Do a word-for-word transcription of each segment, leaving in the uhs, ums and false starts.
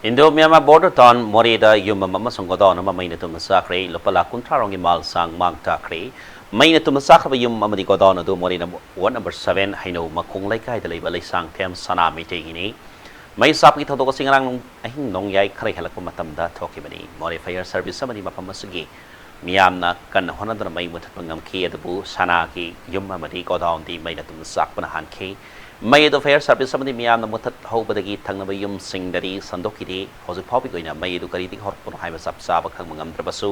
Indo Myanmar border town ꯃꯣꯔꯦꯗ ꯌꯨꯝ ꯑꯃ ꯑꯃꯁꯨꯡ ꯒꯣꯗꯥꯎꯟ ꯑꯃ ꯃꯩꯅ ꯇꯨꯝꯅ ꯆꯥꯈ꯭ꯔꯦ꯫ ꯂꯨꯄꯥ ꯂꯥꯈ ꯀꯨꯟꯊ꯭ꯔꯥ ꯔꯣꯝꯒꯤ ꯃꯥꯜ ꯆꯥꯡ ꯃꯥꯡ ꯇꯥꯛꯈ꯭ꯔꯦ꯫ ꯃꯩꯅ ꯇꯨꯝꯅ ꯆꯥꯈ꯭ꯔꯕ ꯌꯨꯝ ꯑꯃꯗꯤ ꯒꯣꯗꯥꯎꯟ ꯑꯗꯨ ꯃꯣꯔꯦ ꯅꯝꯕꯔ ꯋꯥꯔꯗ ꯅꯝꯕꯔ ꯁꯚꯦꯟ ꯍꯩꯅꯧ ꯃꯈꯣꯡ ꯂꯩꯀꯥꯏꯗ ꯂꯩꯕ ꯂꯩꯁꯥꯡꯊꯦꯝ ꯁꯅꯥ ꯃꯩꯇꯩꯒꯤꯅꯤ꯫ ꯃꯩ ꯆꯥꯛꯄꯒꯤ ꯊꯧꯗꯣꯛ ꯑꯁꯤ ꯉꯔꯥꯡ ꯅꯨꯡ-, ꯑꯍꯤꯡ ꯅꯣꯡꯌꯥꯏ ꯈꯔ ꯍꯦꯜꯂꯛꯄ ꯃꯇꯝꯗ ꯊꯣꯛꯈꯤꯕꯅꯤ꯫ ꯃꯣꯔꯦ ꯐꯥꯌꯔ ꯁꯥꯔꯚꯤꯁ ꯑꯃꯗꯤ ꯃꯐꯝ ꯑꯁꯤꯒꯤ ꯃꯤꯌꯥꯝꯅ ꯀꯟꯅ ꯍꯣꯠꯅꯗꯨꯅ ꯃꯩ ꯃꯨꯊꯠꯄ ꯉꯝꯈꯤ, ꯑꯗꯨꯕꯨ ꯁꯅꯥꯒꯤ ꯌꯨꯝ ꯑꯃꯗꯤ ꯒꯣꯗꯥꯎꯟꯗꯤ ꯃꯩꯅ ꯇꯨꯝꯅ ꯆꯥꯛꯄꯅ ꯍꯥꯟꯈꯤ꯫ ꯃꯩ ꯑꯗꯨ ꯐꯥꯌꯔ ꯁꯥꯔꯚꯤꯁ ꯑꯃꯗꯤ ꯃꯤꯌꯥꯝꯅ ꯃꯨꯊꯠꯍꯧꯕꯗꯒꯤ ꯊꯪꯅꯕ ꯌꯨꯝꯁꯤꯡꯗꯗꯤ ꯁꯟꯗꯣꯛꯈꯤꯗꯦ꯫ ꯍꯧꯖꯤꯛ ꯐꯥꯎꯕꯒꯤ ꯑꯣꯏꯅ ꯃꯩ ꯑꯗꯨ ꯀꯔꯤꯗꯒꯤ ꯍꯧꯔꯛꯄꯅꯣ ꯍꯥꯏꯕ ꯆꯞ ꯆꯥꯕ ꯈꯪꯕ ꯉꯝꯗ꯭ꯔꯕꯁꯨ,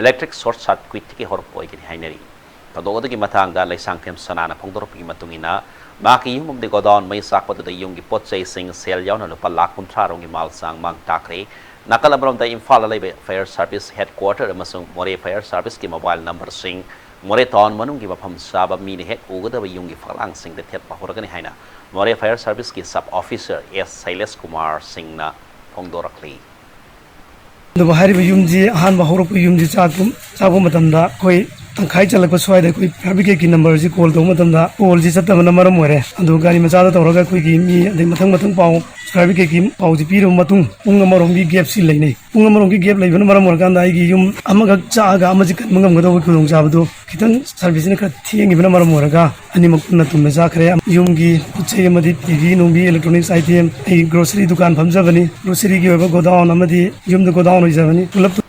ꯏꯂꯦꯛꯇ꯭ꯔꯤꯛ ꯁꯣꯔꯠ ꯁꯥꯔꯀ꯭ꯋꯤꯠꯇꯒꯤ ꯍꯧꯔꯛꯄ ꯑꯣꯏꯒꯅꯤ ꯍꯥꯏꯅꯔꯤ꯫ ꯊꯧꯗꯣꯛ ꯑꯗꯨꯒꯤ ꯃꯇꯥꯡꯗ ꯂꯩꯁꯥꯡꯊꯦꯝ ꯁꯅꯥꯅ ꯐꯣꯡꯗꯣꯔꯛꯄꯒꯤ ꯃꯇꯨꯡ ꯏꯟꯅ, ꯃꯍꯥꯛꯀꯤ ꯌꯨꯝ ꯑꯃꯗꯤ ꯒꯣꯗꯥꯎꯟ ꯃꯩ ꯆꯥꯛꯄꯗꯨꯗ ꯌꯨꯝꯒꯤ ꯄꯣꯠ ꯆꯩꯁꯤꯡ, ꯁꯦꯜ ꯌꯥꯎꯅ ꯂꯨꯄꯥ ꯂꯥꯈ ꯀꯨꯟꯊ꯭ꯔꯥ ꯔꯣꯝꯒꯤ ꯃꯥꯜ ꯆꯥꯡ ꯃꯥꯡ ꯇꯥꯛꯈ꯭ꯔꯦ꯫ ꯅꯥꯀꯜ ꯑꯃꯔꯣꯝꯗ ꯏꯝꯐꯥꯜꯗ ꯂꯩꯕ ꯐꯥꯌꯔ ꯁꯥꯔꯚꯤꯁ ꯍꯦꯗꯀ꯭ꯋꯥꯔꯇꯔ ꯑꯃꯁꯨꯡ ꯃꯣꯔꯦ ꯐꯥꯌꯔ ꯁꯥꯔꯚꯤꯁꯀꯤ ꯃꯣꯕꯥꯏꯜ ꯅꯝꯕꯔꯁꯤꯡ ꯃꯣꯔꯦ ꯇꯥꯎꯟ ꯃꯅꯨꯡꯒꯤ ꯃꯐꯝ ꯆꯥꯕ ꯃꯤꯅ ꯍꯦꯛ ꯎꯒꯗꯕ ꯌꯨꯝꯒꯤ ꯐꯛꯂꯥꯡꯁꯤꯡꯗ ꯊꯦꯠꯄ ꯍꯧꯔꯒꯅꯤ ꯍꯥꯏꯅ ꯃꯣꯔꯦ ꯐꯥꯌꯔ ꯁꯥꯔꯚꯤꯁꯀꯤ ꯁꯕ ꯑꯣꯐꯤꯁꯔ ꯑꯦꯁ ꯁꯩꯂꯦꯁ ꯀꯨꯃꯥꯔ ꯁꯤꯡꯅ ꯐꯣꯡꯗꯣꯔꯛꯂꯤ꯫ ꯑꯗꯨꯕꯨ ꯍꯥꯏꯔꯤꯕ ꯌꯨꯝꯁꯤ ꯑꯍꯥꯟꯕ ꯍꯧꯔꯛꯄ ꯌꯨꯝꯁꯤ ꯆꯥꯛꯄ, ꯆꯥꯛꯄ ꯃꯇꯝꯗ ꯑꯩꯈꯣꯏ ꯇꯪꯈꯥꯏ ꯆꯜꯂꯛꯄ ꯁ꯭ꯋꯥꯏꯗ ꯑꯩꯈꯣꯏ ꯐꯥꯌꯔ ꯕ꯭ꯔꯤꯒꯦꯗꯀꯤ ꯅꯝꯕꯔꯁꯤ ꯀꯣꯜ ꯇꯧꯕ ꯃꯇꯝꯗ ꯀꯣꯜꯁꯤ ꯆꯠꯇꯕꯅ ꯃꯔꯝ ꯑꯣꯏꯔꯦ꯫ ꯑꯗꯨ ꯒꯥꯔꯤ ꯃꯆꯥꯗ ꯇꯧꯔꯒ ꯑꯩꯈꯣꯏꯒꯤ ꯃꯤ ꯑꯗꯩ ꯃꯊꯪ ꯃꯊꯪ ꯄꯥꯎ, ꯐꯥꯌꯔ ꯕ꯭ꯔꯤꯒꯦꯗꯀꯤ ꯄꯥꯎꯁꯤ ꯄꯤꯔꯕ ꯃꯇꯨꯡ ꯄꯨꯡ ꯑꯃꯔꯣꯝꯒꯤ ꯒꯦꯞꯁꯤ ꯂꯩꯅꯩ꯫ ꯄꯨꯡ ꯑꯃꯔꯣꯝꯒꯤ ꯒꯦꯞ ꯂꯩꯕꯅ ꯃꯔꯝ ꯑꯣꯏꯔꯀꯥꯟꯗ ꯑꯩꯒꯤ ꯌꯨꯝ ꯑꯃꯈꯛ ꯆꯥꯛꯑꯒ ꯑꯃꯁꯤ ꯀꯟꯕ ꯉꯝꯒꯗꯧꯕꯒꯤ ꯈꯨꯗꯣꯡꯆꯥꯕꯗꯨ ꯈꯤꯇꯪ ꯁꯥꯔꯚꯤꯁꯅ ꯈꯔ ꯊꯦꯡꯉꯤꯕꯅ ꯃꯔꯝ ꯑꯣꯏꯔꯒ ꯑꯅꯤꯃꯛ ꯄꯨꯟꯅ ꯇꯨꯝꯅ ꯆꯥꯈ꯭ꯔꯦ꯫ ꯌꯨꯝꯒꯤ ꯄꯣꯠ ꯆꯩ ꯑꯃꯗꯤ ꯇꯤ ꯚꯤ ꯅꯨꯡꯕꯤ, ꯏꯂꯦꯛꯇ꯭ꯔꯣꯅꯤꯛꯁ ꯑꯥꯏꯇꯦꯝ, ꯑꯩ ꯒ꯭ꯔꯣꯁꯔꯤ ꯗꯨꯀꯥꯟ ꯐꯝꯖꯕꯅꯤ꯫ ꯒ꯭ꯔꯣꯁꯔꯤꯒꯤ ꯑꯣꯏꯕ ꯒꯣꯗꯥꯎꯟ ꯑꯃꯗꯤ ꯌꯨꯝꯗ ꯒꯣꯗꯥꯎꯟ ꯑꯣꯏꯖꯕꯅꯤ꯫ ꯄꯨꯂꯞ